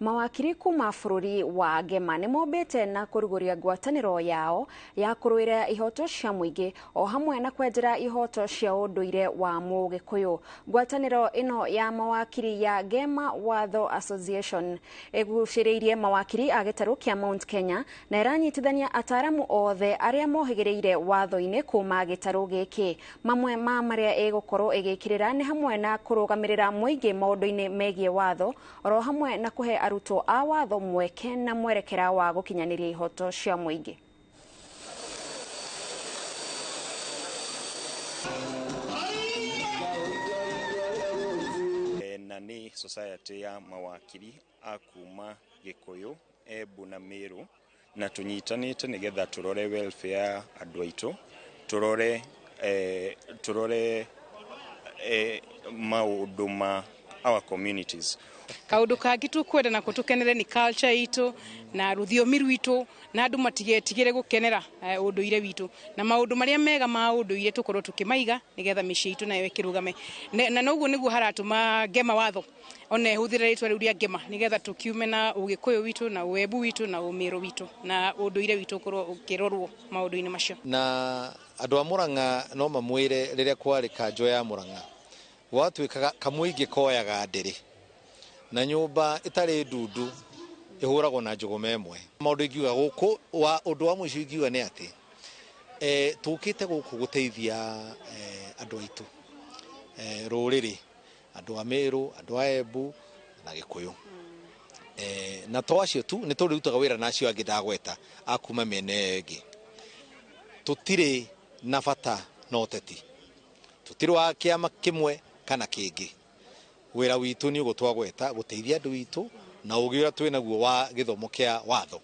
Mawakiri kuma bũrũri wa Ngema nĩ mombĩte na kũrugũria ngwatanĩro yao ya kũrũĩrĩra ihoto cia mũingĩ o hamwe na kwenjera ihoto cia ũndũire wa Mũgĩkũyũ. Ngwatanĩro ĩno ya mawakiri ya Ngema Watho Association ĩgucĩrĩirie mawakiri a gĩtarũ kĩa Mount Kenya na ĩranyitithania ataramu othe arĩa mohĩgĩrĩire watho-inĩ kuma gĩtarũ gĩkĩ. Mamwe ma marĩa ĩgũkorwo ĩgĩkĩrĩra nĩ hamwe na kũrũgamĩrĩra mũingĩ maũndũ-inĩ megiĩ watho oro hamwe na kũhe arutwo a watho mweke na mwerekera wa gũkinyanĩria ihoto cia mũingĩ. Na nĩ society ya mawakiri a kuma Gĩkũyũ, Embu na Meru, na tũnyitanĩte nĩgetha tũrore welfare ya andũ aitũ, tũrore maũndũ ma our communities. Kaundu kangi tukwenda nako tukenere ni culture itu na ruthiomi rwitu, na andu matigetigire gukenera unduire witu na maundu maria mega ma unduire tukorwo tukimaiga nigetha micii itu nayo ikirugame. Na noguo niguo haratuma Ngema Watho ona ihuthire ritwa riu ria Ngema nigetha tukiume na Ugikuyu witu na Uembu witu na Umiru witu na unduire witu ukorwo ukirorwo maundu-ini macio. Na andu a Murang'a no mamwire riria kwari kanjo ya Murang'a gwatuikaga kamũingĩ koyaga ndĩrĩ na nyũmba ĩtarĩ ndundu ĩhũragwo na njũgũma ĩmwe. Maũndũ ingiuga gũkũ wa ũndũ wa mũico ingiuga nĩ atĩ tũkĩte gũkũ gũteithia andũ aitũ, rũrĩrĩ, andũ a Meru, andũ a Embu na Gĩkũyũ. Na to acio tu nĩ tũrĩrutaga wĩra na acio angĩ ndagweta a kuma mĩena ĩyo ĩngĩ. Tũtirĩ na bata na ũteti, tũtirĩ wa kĩama kĩmwe kana kĩngĩ. Wĩra witũ nĩ ũguo twagweta, gũteithia andũ witũ na ũgĩ ũrĩa twĩ naguo wa gĩthomo kĩa watho.